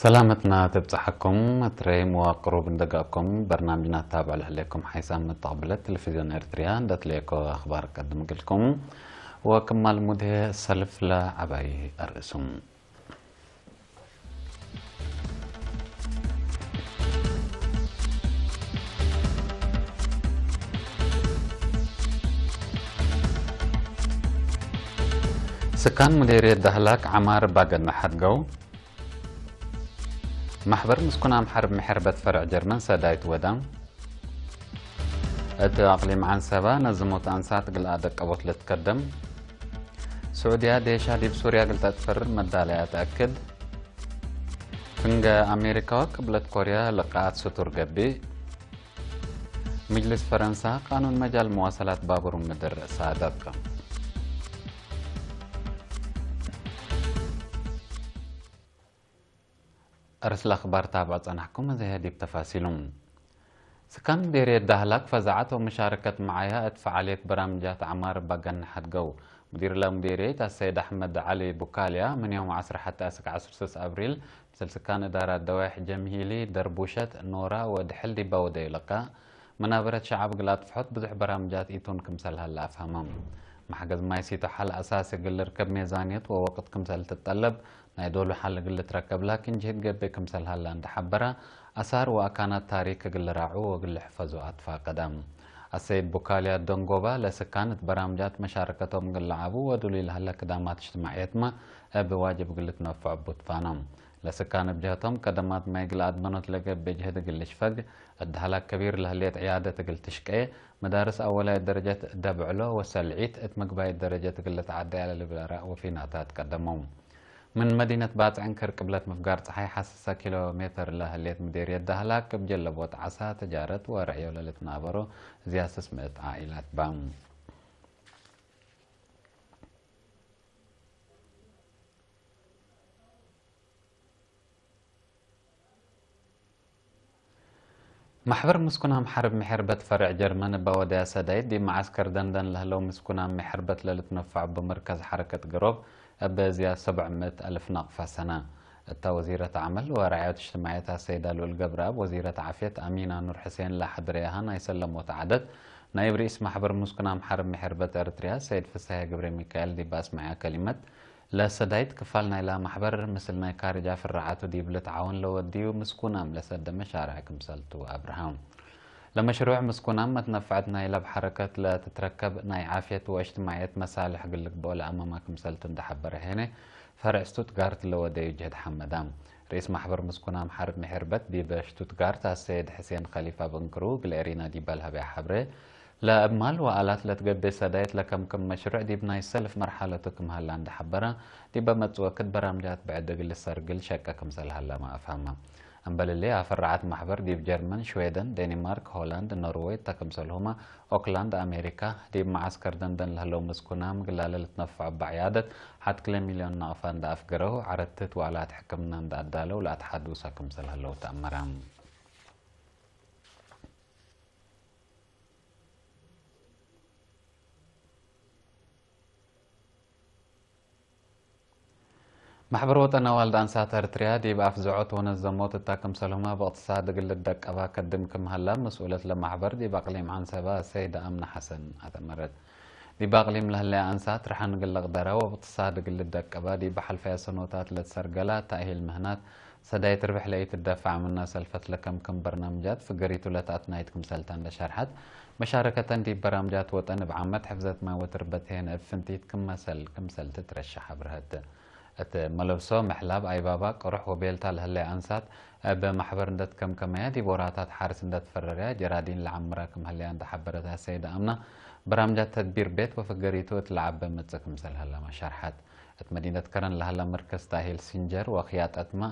ሰላመትና ተብጽሓኩም። እትረይ መዋቅሩ ብንደጋኩም በርናምጅና ታብዕ ለህሌኩም ሓይሳም መተቕብለት ቴሌቪዝዮን ኤርትርያ እንደትለየኮ ኣኽባር ቀድም ግልኩም። ወክማል ሙድሄ ሰልፍ ለዓባይ ኣርእሱም። ስካን ሙዴርየት ዳህላክ ዓማር ባገና ሓድገው። ማሕበር ምስኩን ኣምሓር ምሕርበት ፈርዕ ጀርመን ሰዳይት ወዳ። እቲ ኣቕሊም ዓንሰባ ነዝሞት ኣንሳት ግልኣ ደቀቦት ልትከደም። ስዑድያ ዴሻ ዲብ ሱርያ ግልጠት ፈርር መዳለያ ተኣክድ። ፍንገ ኣሜሪካዋ ቅብለት ኮርያ ልቃኣት ስቱር ገቢእ። ምጅልስ ፈረንሳ ቃኑን መጃል መዋሰላት ባቡር ምድር ሳደቅ። ርስ ለኽባር ታብዕ ጸናሕኩም እዚ ህዲብ ተፋሲሉ። ስካን ዴርየት ዳህላክ ፈዛዓት ወመሻረከት መዓያ እት ፈዓልየት በራምጃት ዓማር ባገን ሓድገው። ሙዲር ለሙዴርየት ኣሰይድ ኣሕመድ ዓሊ ቡካልያ ምን ዮም ዓስር ሓቲ ኣስክ ዓስር ስስ ኣብሪል ምስል ስካን እዳራ ደዋይሕ ጀምሂሊ ደርቡሸት ኖራ ወድሕል ዲባ ወደዩ ለቃ። መናበረት ሸዓብ ግል ኣጥፍሖት ብዙሕ በራምጃት ኢቱን ክምሰል ሃላ ኣፍሃማ። ማሕገዝ ማይ ሲቶ ሓል ኣሳሲ ግል ርከብ ሜዛንየት ወወቅት ክምሰል ትጠለብ ናይ ዶሉ ሓል ግል ትረከብ ላኪን ጅህድ ገቤ ክምሰል ሃላ እንዳሓበራ ኣሳር ወኣካናት ታሪክ ግል ራዑ ወግል ሕፈዙ ኣትፋቀዳ። ኣሰይድ ቡካልያ ደንጎባ ለስካን እት በራምጃት መሻረከቶም ግል ዓቡ ወዱሉ ኢልሃለ ክዳማት እጅትማዕየትማ እብ ዋጅብ ግል ትነፍዖ ቡትፋና። ለስካን እብ ጀህቶም ቀደማት ማይ ግል ኣድመኖት ለገቤ ጅህድ ግል ሽፈግ እድሃላ ከቢር ለህሌት ዕያደት እግል ትሽቀየ መዳርስ ኣወላየት ደረጀት ደብዕሎ ወሰልዒት እት ምግባየት ደረጀት እግል ተዓደያ ለልብል ኣራእ ወፊናታት ቀደሞም። ምን መዲነት ባጽዕን ክር ቅብለት ምፍጋር ጸሓይ ሓሰሳ ኪሎ ሜተር ለህሌት ምዴርየት ዳህላክ እብ ጀለቦት ዓሳ ተጃረት ወርዕዮ ለልትናበሮ እዚያ ስስ ምእት ዓኢላት ባም። ማሕበር ምስኩን ኣምሓር ምሕርበት ፈርዕ ጀርመን እባ ወደያ ሰዳይት ዲብ መዓስከር ደንደን ለህለው ምስኩን ኣም ምሕርበት ለልትነፋዕ ብምርከዝ ሓረከት ገሮብ እበ እዚያ ሰብዕ ምእት ኣልፍ ናቕፋ ሰና። እታ ወዚረት ዓመል ወራዕዮት እጅትማዕየት ኣሰይዳ ልኡል ገብረኣብ ወዚረት ዓፍየት ኣሚና ኑር ሕሴን ለሓድረያሃ ናይ ሰለሞት ዓደት ናይብ ርኢስ ማሕበር ምስኩን ኣምሓር ምሕርበት ኤርትርያ ሰይድ ፍሳሄ ገብረ ሚካኤል ዲብ ኣስማዕያ ከሊመት ለሰዳይት ክፋል ናይላ ማሕበር ምስል ናይ ካርጃ ፍራዓቱ ዲብ ልትዓወን ለወድዩ ምስኩናም ለሰደ መሻርዕ ክምሰልቱ ኣብርሃ። ለመሽሩዕ ምስኩናም መትነፍዐት ናይ ለብ ሓረከት ለትትረከብ ናይ ዓፍየት ወእጅትማዕየት መሳልሕ ግልግብኦ ለኣመማ ክምሰልቱ እንዳሓበረ ሄነ ፈርዕ ስቱትጋርት ለወደዩ ጀህድ ሓመዳ። ርኢስ ማሕበር ምስኩናም ሓርብ ምሕርበት ዲበ ሽቱትጋርት ኣሰይድ ሕሴን ኸሊፋ ብእንክሩ ግለ ኤሪና ዲባ ለሀበያ ሓብረ ለእብ ማል ወኣላት ለትገቤ ሰዳየት ለከምክም መሽሩዕ ዲብ ናይ ሰልፍ መርሓለቱ ክም ሀላ እንደ ሐበረ፣ ዲበ መጽእ ወክድ በራምጃት ብዕድ እግል ሰርግል ሸቀ ክምሰል ሀለመ አፍሀመ። እምበልሌ አፈራዓት ማሕበር ዲብ ጀርመን፣ ሽዌደን፣ ዴኒማርክ፣ ሆላንድ፣ ኖርወይ እተ ክምሰልሁመ ኦክላንድ አሜሪካ፣ ዲብ መዓስከር ደንደን ለህለው ምስኩናም ግላለ ልትነፈዖ እባ ዕያደት ሐት ክለ ሚልዮን ናቅፋ እንደ አፍገረው፣ ዐረትት ወኣላት ሕክምና እንደ አዳለው ለአትሓዱሰ ክምሰል ህለው ተአመረ። ማሕበር ወጠን ኣዋልድ ኣንሳት ኤርትርያ ዲብ ኣፍዝዖት ወነዘሞት እታ ክምሰልሁማ ብእቅትሳድ እግል ልደቀባ ከድም ክም ሀላ መስኡለት ለማሕበር ዲብ ኣቅሊም ዓንሰባ ሰይዳ ኣምና ሐሰን ኣተመረት። ዲብ ኣቅሊም ለህለያ ኣንሳት ርሐን እግል ልቅደራ ወብእቅትሳድ እግል ልደቀባ ዲብ ሐልፈያ ሰኖታት ለትሰርገላ ተእሂል ምህናት ሰዳይት ርብሕ ለኢትደፋዕ ምና ሰልፈት ለከምክም በርናምጃት ፍገሪቱ ለተኣትናይት ክምሰልታ እንደ ሸርሐት፣ መሻረከተን ዲብ በራምጃት ወጠን እብ ዓመት ሕፍዘት ማይ ወትርበት ሄን እብ ፍንቲት ክመሰል ክምሰል ትትረሸሕ አብርሀት። እት መለብሶ፣ ምሕላብ፣ ኣይባባ፣ ቅሩሕ ወቤልታ ለህለያ አንሳት እብ ማሕበር እንደትከምከመያ፣ ዲብ ወራታት ሓርስ እንደትፈረርያ፣ ጀራዲን ለዓምራ ክም ህለያ እንደ ሐበረት አሰይደ አምና፣ በራምጃት ተድቢር ቤት ወፍገሪቱ እት ለዓበ መጽእ ክምሰል ሀለማ ሸርሐት። እት መዲነት ከረን ለሀላ መርከዝ ታሂል ሲንጀር ወክያጠትማ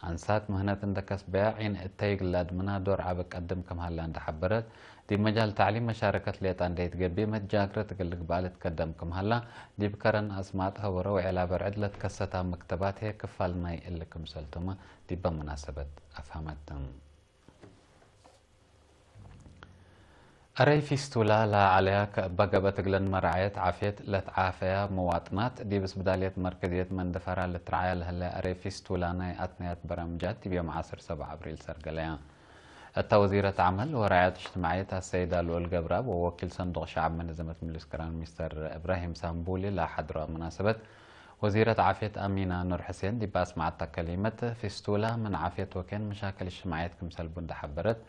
አንሳት ምህነት እንደ ከስበያ ዒን እተይ ግላድ ምና ዶር ዓበ ቀድም ክም ሀላ እንደ ሐበረት፣ ዲብ መጃል ታዕሊም መሻረከት ሌጣ እንደ ይትገቢ መጃግረት እግል ልግባእ ልትከደም ክም ሀላ፣ ዲብ ከረን አስማጥ ሀወረ ወዔላ በርዕድ ለትከሰታ መክተባት ህየ ክፋል ናይ እሊ ክምሰልቱመ ዲበ ሙናሰበት አፍሀመት። ኣረይ ፊስቱላ ላዓለያ ከእባ ገበትግለን መራዓየት ዓፍየት ለትዓፈያ መዋጥናት ዲብስ ብዳልየት መርከዝየት መንደፈራ ልትረዓያ ለህለ ኣረይ ፊስቱላ ናይ ኣትነያት በራምጃት ዲብ ዮም ዓሰርተ ሰብዓ ኣብሪል ሰርገለያ። እታ ወዚረት ዓመል ወራዕያት እጅትማዕየት ኣሰይዳ ልኡል ገብረኣብ ወወኪል ሰንዱቕ ሸዓብ መነዘመት ምልስ ቅራን ሚስተር እብራሂም ሳምቡሊ ላሓድሮ ኣብ መናሰበት ወዚረት ዓፍየት ኣሚና ኑር ሕሴን ዲብ ኣስማዓታ ከሊመት ፊስቱላ ምን ዓፍየት ወኬን መሻክል እጅትማዕየት ክምሰልቡ እንዳሓበረት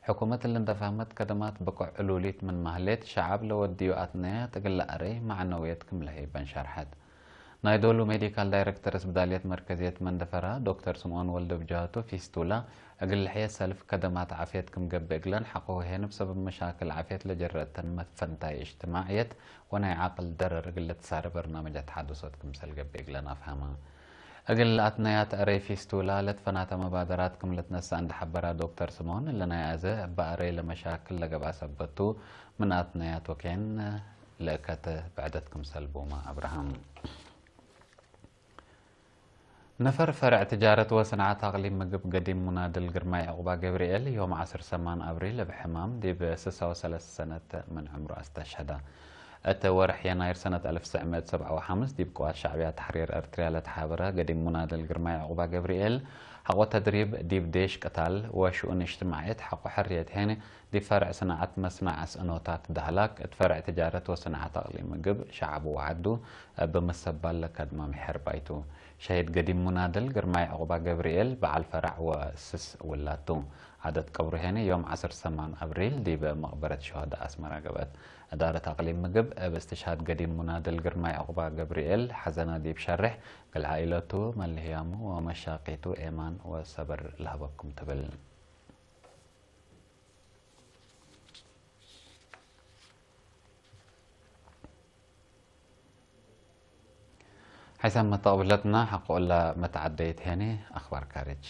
ሕኩመት እሊ እንደፋህመት ከደማት ብቁዕ ዕሉሊት ምን ማህሌት ሸዓብ ለወድዩ ኣትነያት እግለ ኣረይ ማዕነውየት ክም ለህይበን ሸርሐት። ናይ ዶሉ ሜዲካል ዳይረክተርስ ብዳልየት መርከዝየት መንደፈራ ዶክተር ስምኦን ወልደ ብጃቱ ፊስቱላ እግል ሕየት ሰልፍ ከደማት ዓፍየት ክም ገብእ እግለን ሓቆ ሄንብ ሰበብ መሻክል ዓፍየት ለጀረተን መፈንታይ እጅትማዕየት ወናይ ዓቅል ደረር እግል ልትሳረ በርናመጃት ሓደሶት ክምሰል ገብእ እግለን ኣፍሃማ። እግል ኣትነያት ኣረይ ፊስቱላ ለትፈናተ መባደራት ክም ልትነሳ እንደሓበራ ዶክተር ስምኦን እለ ናይ ኣዘ እባ ኣረይ ለመሻክል ለገብኣ ሰበቱ ምን ኣትነያት ወኬን ለእከተ ብዕደት ክምሰል ቡማ ኣብርሃም። ነፈር ፈርዕ ትጃረት ወስንዓት ኣቕሊም ምግብ ገዲም ሙናድል ግርማይ ዕቑባ ገብርኤል ዮም ዓሰርተ ሰማን ኣብሪል እብ ሕማም ዲብ ስሳ ወሰለስተ ሰነት ምን ዕምሩ ኣስተሸዳ። እተ ወርሕ የናይር ሰነት ኣልፍ ትስዕ ምእት ሰብዓ ወሓምስ ዲብ ቅዋት ሻዕብያ ተሕሪር ኤርትርያ ለተሓበረ ገዲም ሙናድል ግርማይ ዕቑባ ገብርኤል ሓቆ ተድሪብ ዲብ ዴሽ ቅታል ወሽኡን እጅትማዕየት ሓቆ ሕርየት ሄነ ዲብ ፈርዕ ስንዓት መስናዕ ኣስእኖታት ዳህላክ እት ፈርዕ ትጃረት ወስንዓት ኣቕሊም ምግብ ሸዓቡ ወዓዱ እብ መሰባል ለከድማ ምሕር ባይቱ። ሸሂድ ገዲም ሙናድል ግርማይ ዕቑባ ገብርኤል በዓል ፈራዕ ወስስ ውላቱ። ዓደት ቀብሩ ሄነ ዮም ዓሰርተ ሰማን ኣብሪል ዲብ መቕበረት ሸሆዳ ኣስመራ ገብአት። እዳረት ኣቕሊም ምግብ እብ እስትሽሃድ ገዲም ሙናድል ግርማይ ዕቑባ ገብርኤል ሓዘና ዲብ ሸርሕ ገልዓ ኢለቱ መልህያሙ ወመሻቂቱ ኤማን ወሰብር ለህበኩም ትብል። ሓይሳም መተቕብለትና ሓቆላ መተዓደይት ሄነ ኣኽባር ካርጅ።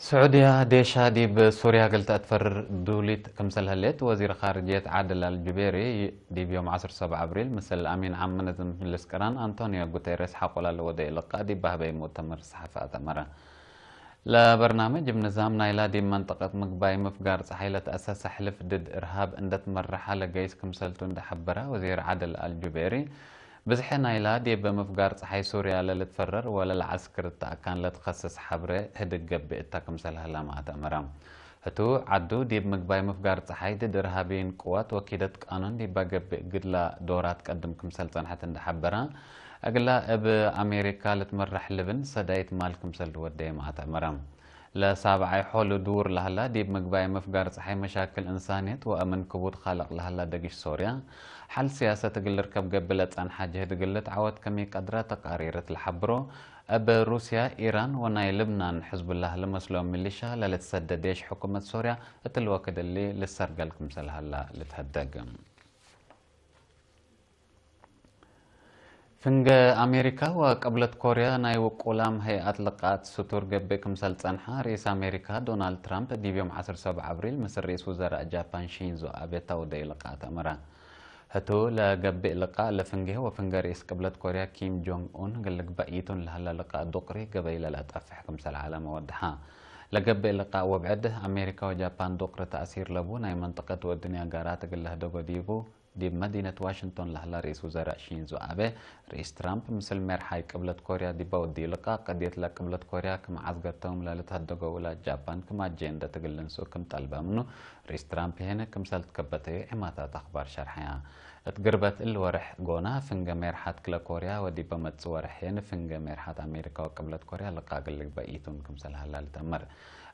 ስዑድያ ዴሻ ዲብ ሱርያ ግልተአት ፈርር ዱሊት ክምሰል ህሌት ወዚር ኻርጅየት ዓድል ኣልጁቤሪ ዲብ ዮም ዓሰርተ ሰብዓ ኣብሪል ምስል ኣሚን ዓም መነዘመት ምልስ ቅራን ኣንቶኒዮ ጉቴሬስ ሓቆላ ለወደየ ልቃእ ዲብ ባህበይ ሙእተመር ሰሓፊ ኣተመረ። ለበርናመጅ እብ ንዛም ናይላ ዲብ መንጠቀት ምግባይ ምፍጋር ጸሓይ ለትአሰሰ ሕልፍ ድድ እርሃብ እንደትመረሓ ለገይስ ክምሰልቱ እንደሐበረ ወዚር ዓድል ኣልጁቤሪ ብዝሐ ናይላ ዲብ ምፍጋር ጸሓይ ሱርያ ለልትፈረር ወለልዓስክር እተ ኣካን ለትኸስስ ሐብረ ህድግ ገብእ እተ ክምሰል ህላማ ኣተመረ። ህቱ ዓዱ ዲብ ምግባይ ምፍጋር ጸሓይ ድድ እርሃብይን ቅዋት ወኪደት ቃኑን ዲባ ገብእ ግድላ ዶራት ቀድም ክምሰል ጸንሐት እንደሐበረ እግላ እብ ኣሜሪካ ልትመራሕ ልብን ሰዳይት ማል ክምሰል ድወደየ ማእተመረ። ለሳብዓይ ሖል ድውር ላህላ ዲብ ምግባይ ምፍጋር ጸሓይ መሻክል እንሳንየት ወአምን ክቡድ ኻለቅ ላህላ ደግሽ ሶርያ ሓል ስያሰት እግል ልርከብ ገብእ ለጸንሓ ጅህድ እግል ልትዓወት ከመይ ቀድራ ተቃሪርት ለሓብሮ። እብ ሩስያ፣ ኢራን ወናይ ልብናን ሕዝቡላህ ለመስሎ ሚሊሻ ለልትሰደድ ዴሽ ሕኩመት ሶርያ እት ልወክድ እሊ ልሰርገል ክምሰል ሀላ ልትሀደግ። ፍንገ ኣሜሪካ ወቀብለት ኮርያ ናይ ውቁላም ሀይኣት ልቃት ስቱር ገብእ ክምሰል ጸንሓ ርኢስ ኣሜሪካ ዶናልድ ትራምፕ ዲብ ዮም ዓሰርተ ሰብዓ ኣብሪል ምስ ርኢስ ውዘራእ ጃፓን ሺንዞ ኣቤ ታውደይ ልቃት ኣመራ። ህቱ ለገብእ ልቃእ ለፍንጌ ወፍንገ ርኢስ ቅብለት ኮርያ ኪም ጆንግ ኡን ግልግባእ ኢቱን ለሀላ ልቃእ ዱቅሪ ገበይ ለለአጠፍሕ ክምሰል ዓለመ ወድሓ። ለገብእ ልቃእ ወብዕድ ኣሜሪካ ወጃፓን ዱቅሪ ተእሲር ለቡ ናይ መንጠቀት ወእዱንያ ጋራት እግል ለህደጎ ዲቡ ዲብ መዲነት ዋሽንቶን ለህላ ርኢስ ውዘራእ ሺንዞ ኣበ፣ ርኢስ ትራምፕ ምስል ሜርሓይ ቅብለት ኮርያ ዲባ ወድዩ ልቃእ፣ ቅድየት ለቅብለት ኮርያ ክም ዓስገርቶም ለልትሀደጎ ውላድ ጃፓን ክም ኣጀንደ እግል ልንስኡ ክም ጠልበ ምኑ፣ ርኢስ ትራምፕ ሄነ ክምሰል ትከበተዩ ዒማታት ኣኽባር ሸርሐያ። እት ግርበት እል ወርሕ ጎና፣ ፍንገ ሜርሓት ክለ ኮርያ ወዲበ መጽእ ወርሕ ሄነ ፍንገ ሜርሓት ኣሜሪካ ወቅብለት ኮርያ ልቃእ እግል ልግበእ ኢቱን ክምሰል ሀላ ልተመር።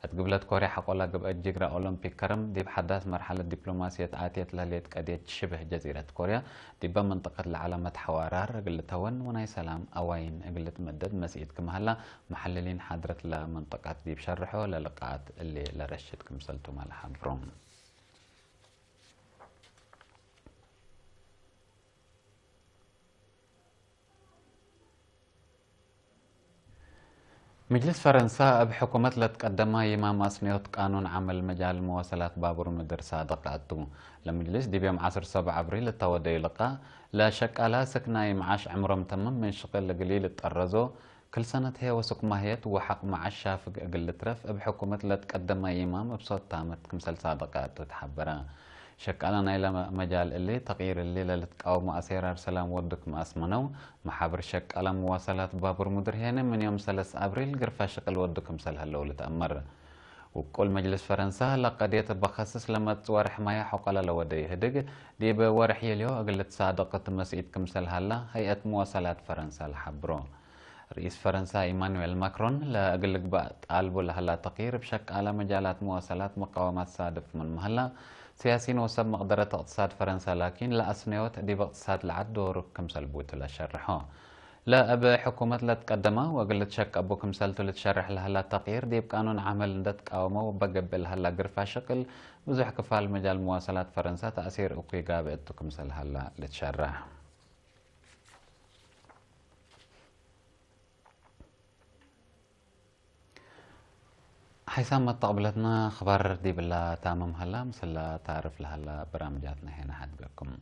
እት ግብለት ኮርያ ሐቆላ ገብአት ጅግራ ኦሎምፒክ ከረም፣ ዲብ ሐዳስ መርሐለት ዲፕሎማስየት ኣትየት ለህሌት ቀድየት ሽብህ ጀዚረት ኮርያ፣ ዲበ መንጠቀት ለዐለ መትሐዋራር እግል ልተወን ወናይ ሰላም ኣዋይን እግል ልትመደድ መስኢት ክም ሀላ፣ መሐልሊን ሓድረት ለመንጠቀት ዲብ ሸርሖ ለልቃት እሊ ለረሽድ ክምሰልቱመ ለሐብሮም። ምጅልስ ፈረንሳ እብ ሕኩመት ለትቀደማ ይማም ኣስንዮት ቃኑን ዓመል መጃል መዋሰላት ባቡር ምድር ሳድቅ ኣቱ። ለምጅልስ ዲብ ዮም ዓሰርተ ሰብዓ ኣብሪል እተወደዩ ልቃ ለሸቃላ ስክናይ መዓሽ ዕምሮም ተምም ምን ሽቅል እግሊ ልጠረዞ ክል ሰነት ህየ ወስክ ማህየት ወሓቅ መዓሽ ሻፍግ እግል ልትረፍ እብ ሕኩመት ለትቀደማ ይማም እብ ሶት ታመት ክምሰል ሳድቅ ኣቱ ተሓበረ። ሸቃላ ናይለ መጃል እሊ ተቅይር እሊ ለልትቃወሙ ኣሴራር ሰላም ወዱ ክም ኣስመነው፣ መሓብር ሸቃላ መዋሰላት ባቡር ሙድር ሄነ ምን ዮም ሰለስ ኣብሪል ግርፋ ሽቅል ወዱ ክምሰል ሀለው ልትኣመር። ውቁል መጅልስ ፈረንሳ ለቀድየት በኸስስ ለመጽ ወርሕ ማያ ሖቀላ ለወደ ይህድግ ዲብ ወርሕ የልዮ እግል ትሳደቅ ትመስኢት ክምሰል ሀላ ሀይአት መዋሰላት ፈረንሳ ለሓብሮ። ርኢስ ፈረንሳ ኢማኑኤል ማክሮን ለእግል ልግባእ ጣልቡ ለሀላ ተቅይር ብሸቃላ መጃላት መዋሰላት መቃወማት ሳድፍ ምን መሀላ፣ ሲያሲን ወሰብ መቅደረት እቅትሳድ ፈረንሳ ላኪን ለአስነዮት ዲብ እቅትሳድ ለዓድ ዶሩ ክምሰል ቡቱ ለሸርሖ። ለእብ ሕኩመት ለትቀደማ ወእግል ልትሸቀቡ ክምሰልቱ ልትሸርሕ ለሀላ ተቅይር ዲብ ቃኑን ዓመል እንደትቃወመ ወበገብእ ለሀላ ግርፋ ሽቅል ብዙሕ ክፋል መጃል መዋሰላት ፈረንሳ ተእሲር እኩይ ጋብእ እቱ ክምሰል ሀላ ልትሸርሕ። ሓይሳም መተቕብለትና ክባር ዲብላ ታመም ሃላ ምስላ ታርፍ ለሃላ በራምጃትና ሄና ሓድገኩም።